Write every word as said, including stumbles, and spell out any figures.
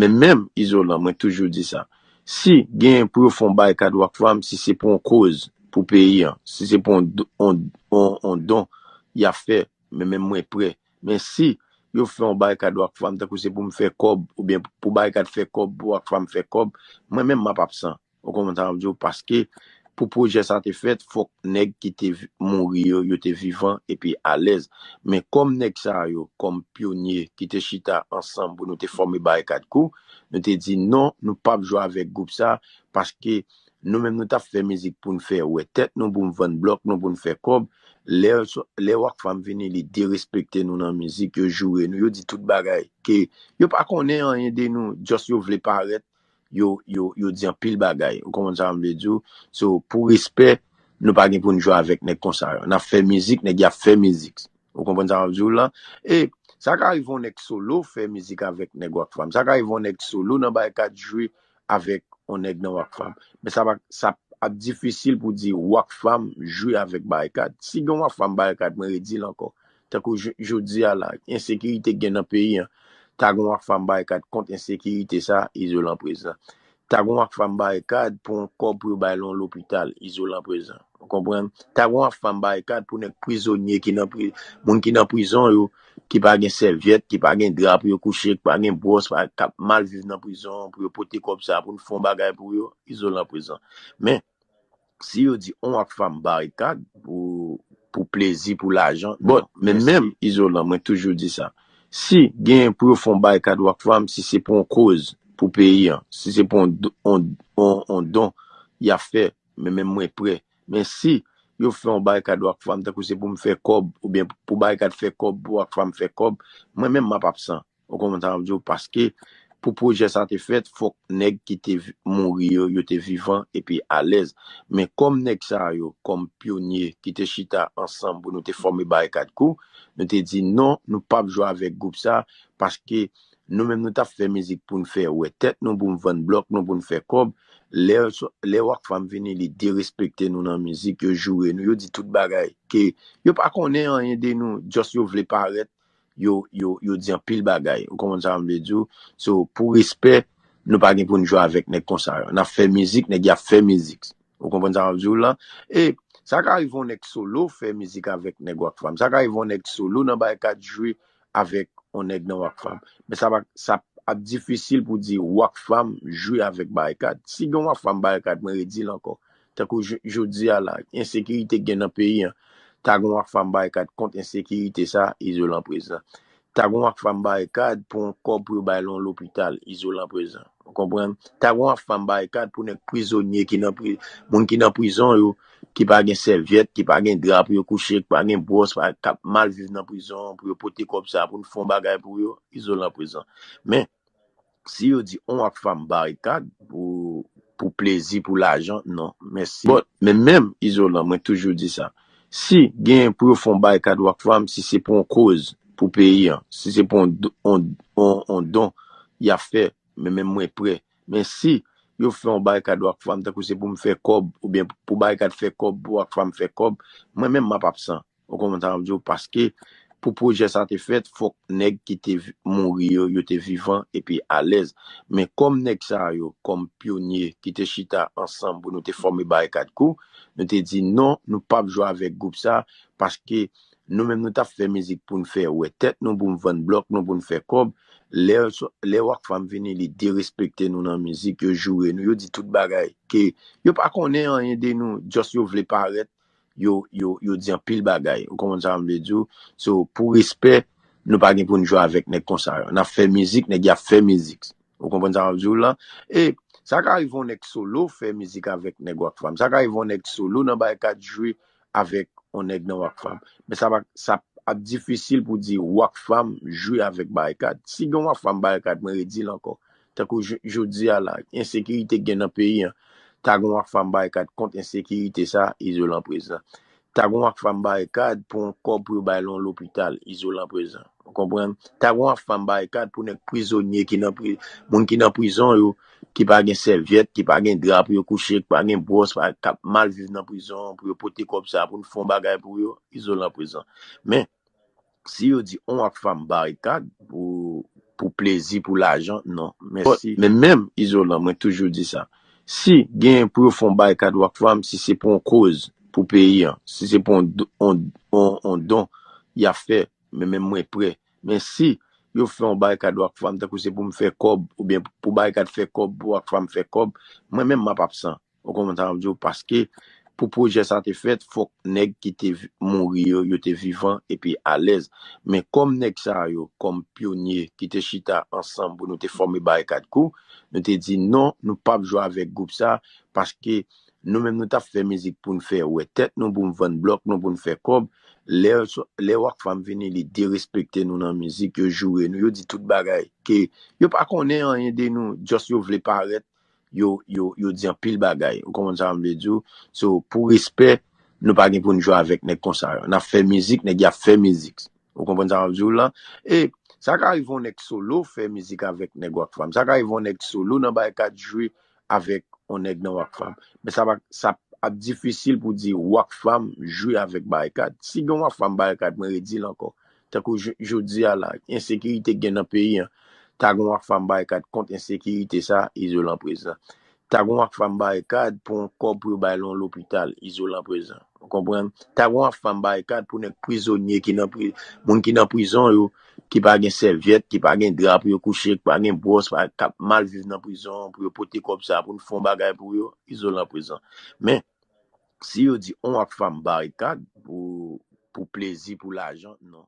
men menm Izolan, mwen toujou di sa. Si gen pou yo fè yon barikad Rockfam, si se pou yon koz pou peyi an, si se pou yon, yon, yon, yon don y ap fè, men menm mwen prè. Men si yo fè yon barikad Rockfam, tankou se pou m fè kòb, oubyen pou barikad fè kòb, pou Rockfam fè kòb, mwen menm m ap absan. Ou konprann sa m ap di w? Paske pou pwojè sa te fèt, fòk nèg ki te vi- mouri yo, yo te vivan epi alèz. Men kòm nèg sa yo, kòm pyonye ki te chita ansanm pou nou te fòme Barikad Crew, nou te di non, nou p ap jwe avèk gwoup sa, paske nou menm nou t ap fè mizik pou n fè wè tèt nou, pou n vann blòk nou, pou n fè kòb. Lè, lè Rockfam vini, li derespekte nou nan mizik, yo joure nou, yo di tout bagay, ke yo pa konnen anyen de nou, just yo vle parèt, yo, yo, yo di anpil bagay. Ou konprann sa m vle di w? So, pou respè, nou pa gen pou n jwe avèk nèg konsa yo. N ap fè mizik, nèg y ap fè mizik. Ou konprann sa m ap di w la? E sa ka rive yon nèg solo fè mizik avèk nèg Rockfam. Sa ka rive yon nèg solo nan Barikad jwe avèk yon nèg nan Rockfam. Men sa pa, sa ap difisil pou di Rockfam jwe avèk Barikad. Si gen Rockfam Barikad, mwen redi l ankò. Tankou j- jodi a la, ensekirite gen nan peyi an. Ta gen Rockfam Barikad kont ensekirite sa, Izolan prezan. Ta gen Rockfam Barikad pou yon kòb pou yo bay l yon lopital, Izolan prezan. Ou konprann? Ta gen Rockfam Barikad pou nèg prizonye ki nan pri- moun ki nan prizon yo, ki pa gen sèvyèt, ki pa gen dra pou yo kouche, ki pa gen bwòs, pa- k ap mal viv nan prizon, pou yo pote kòb sa, pou n fè yon bagay pou yo, Izolan prezan. Men, si yo di on Rockfam Barikad pou, pou plezi, pou lajan, bon, men menm Izolan, mwen toujou di sa. Si gen pou yo fè yon barikad Rockfam, si se pou yon koz pou peyi an, si se pou yon, yon, yon, yon don y ap fè, men menm mwen prè. Men si yo fè yon barikad Rockfam, tankou se pou m fè kòb, oubyen pou barikad fè kòb, pou Rockfam fè kòb, mwen menm m ap absan. Ou konprann sa m ap di w? Paske pou pwojè sa te fèt, fòk nèg ki te vi- mouri yo, yo te vivan epi alèz. Men kòm nèg sa yo, kòm pyonye ki te chita ansanm pou nou te fòme Barikad Crew, nou te di non, nou p ap jwe avèk gwoup sa, paske nou menm nou t ap fè mizik pou n fè wè tèt nou, pou n vann blòk nou, pou n fè kòb. Lè, lè Rockfam vini, li derespekte nou nan mizik, yo joure nou, yo di tout bagay, ke yo pa konnen anyen de nou, just yo vle parèt, yo, yo, yo di anpil bagay. Ou konprann sa m vle di w? So, pou respè, nou pa gen pou n jwe avèk nèg konsa yo. N ap fè mizik, nèg y ap fè mizik. Ou konprann sa m ap di w la? E sa ka rive yon nèg solo fè mizik avèk nèg Rockfam. Sa ka rive yon nèg solo nan Barikad jwe avèk yon nèg nan Rockfam. Men sa pa, sa ap difisil pou di Rockfam jwe avèk Barikad. Si gen Rockfam Barikad, mwen redi l ankò. Tankou j- jodi a la, ensekirite gen nan peyi an. Ta gen Rockfam Barikad kont ensekirite sa, Izolan prezan. Ta gen Rockfam Barikad pou yon kòb pou yo bay l yon lopital, Izolan prezan. Ou konprann? Ta gen Rockfam Barikad pou nèg prizonye ki nan pri- moun ki nan prizon yo, ki pa gen sèvyèt, ki pa gen dra pou yo kouche, ki pa gen bwòs, pa- k ap mal viv nan prizon, pou yo pote kòb sa, pou n fè yon bagay pou yo, Izolan prezan. Men, si yo di on Rockfam Barikad pou, pou plezi, pou lajan, non, mèsi. Bon, men menm Izolan, mwen toujou di sa. Si gen pou yo fè yon barikad Rockfam, si se pou yon koz pou peyi an, si se pou yon, yon, yon, yon don y ap fè, men menm mwen prè. Men si yo fè yon barikad Rockfam, tankou se pou m fè kòb, oubyen pou barikad fè kòb, pou Rockfam fè kòb, mwen menm m ap absan. Ou konprann sa m ap di w? Paske pou pwojè sa te fèt, fòk nèg ki te vi- mouri yo, yo te vivan epi alèz. Men kòm nèg sa yo, kòm pyonye ki te chita ansanm pou nou te fòme Barikad Crew, nou te di non, nou p ap jwe avèk gwoup sa, paske nou menm nou t ap fè mizik pou n fè wè tèt nou, pou n vann blòk nou, pou n fè kòb. Lè, lè Rockfam vini, li derespekte nou nan mizik, yo joure nou, yo di tout bagay, ke yo pa konnen anyen de nou, just yo vle parèt, yo, yo, yo di anpil bagay. Ou konprann sa m vle di w? So, pou respè, nou pa gen pou n jwe avèk nèg konsa yo. N ap fè mizik, nèg y ap fè mizik. Ou konprann sa m ap di w la? E sa ka rive yon nèg solo fè mizik avèk nèg Rockfam. Sa ka rive yon nèg solo nan Barikad jwe avèk yon nèg nan Rockfam. Men sa pa, sa ap difisil pou di Rockfam jwe avèk Barikad. Si gen Rockfam Barikad, mwen redi l ankò. Tankou j- jodi a la, ensekirite gen nan peyi an. Ta gen Rockfam Barikad kont ensekirite sa, Izolan prezan. Ta gen Rockfam Barikad pou yon kòb pou yo bay l yon lopital, Izolan prezan. Ou konprann? Ta gen Rockfam Barikad pou nèg prizonye ki nan pri- moun ki nan prizon yo, ki pa gen sèvyèt, ki pa gen dra pou yo kouche, ki pa gen bwòs, pa- k ap mal viv nan prizon, pou yo pote kòb sa, pou n fè yon bagay pou yo, Izolan prezan. Men, si yo di on Rockfam Barikad pou, pou plezi, pou lajan, non. Mèsi. Men menm Izolan, mwen toujou di sa. Si gen pou yo fè yon barikad Rockfam, si se pou yon koz pou peyi an, si se pou yon, yon, yon, yon don y ap fè, men menm mwen prè. Men si yo fè yon barikad Rockfam, tankou se pou m fè kòb, oubyen pou barikad fè kòb, pou Rockfam fè kòb, mwen menm m ap absan. Ou konprann sa m ap di w? Paske pou pwojè sa te fèt, fòk nèg ki te vi- mouri yo, yo te vivan epi alèz. Men kòm nèg sa yo, kòm pyonye ki te chita ansanm pou nou te fòme Barikad Crew, nou te di non, nou p ap jwe avèk gwoup sa, paske nou menm nou t ap fè mizik pou n fè wè tèt nou, pou n vann blòk nou, pou n fè kòb. Lè, lè Rockfam vini, li derespekte nou nan mizik, yo joure nou, yo di tout bagay, ke yo pa konnen anyen de nou, just yo vle parèt, yo, yo, yo di anpil bagay. Ou konprann sa m vle di w? So, pou respè, nou pa gen pou n jwe avèk nèg konsa yo. N ap fè mizik, nèg y ap fè mizik. Ou konprann sa m ap di w la? E sa ka rive yon nèg solo fè mizik avèk nèg Rockfam. Sa ka rive yon nèg solo nan Barikad jwe avèk yon nèg nan Rockfam. Men sa pa, sa ap difisil pou di Rockfam jwe avèk Barikad. Si gen Rockfam Barikad, mwen redi l ankò. Tankou j- jodi a la, ensekirite gen nan peyi an. Ta gen Rockfam Barikad kont ensekirite sa, Izolan prezan. Ta gen Rockfam Barikad pou yon kòb pou yo bay l yon lopital, Izolan prezan. Ou konprann? Ta gen Rockfam Barikad pou nèg prizonye ki nan pri- moun ki nan prizon yo, ki pa gen sèvyèt, ki pa gen dra pou yo kouche, ki pa gen bwòs, pa, k ap mal viv nan prizon, pou yo pote kòb sa, pou n fè yon bagay pou yo, Izolan prezan. Men, si yo di yon Rockfam Barikad pou, pou plezi, pou lajan, non.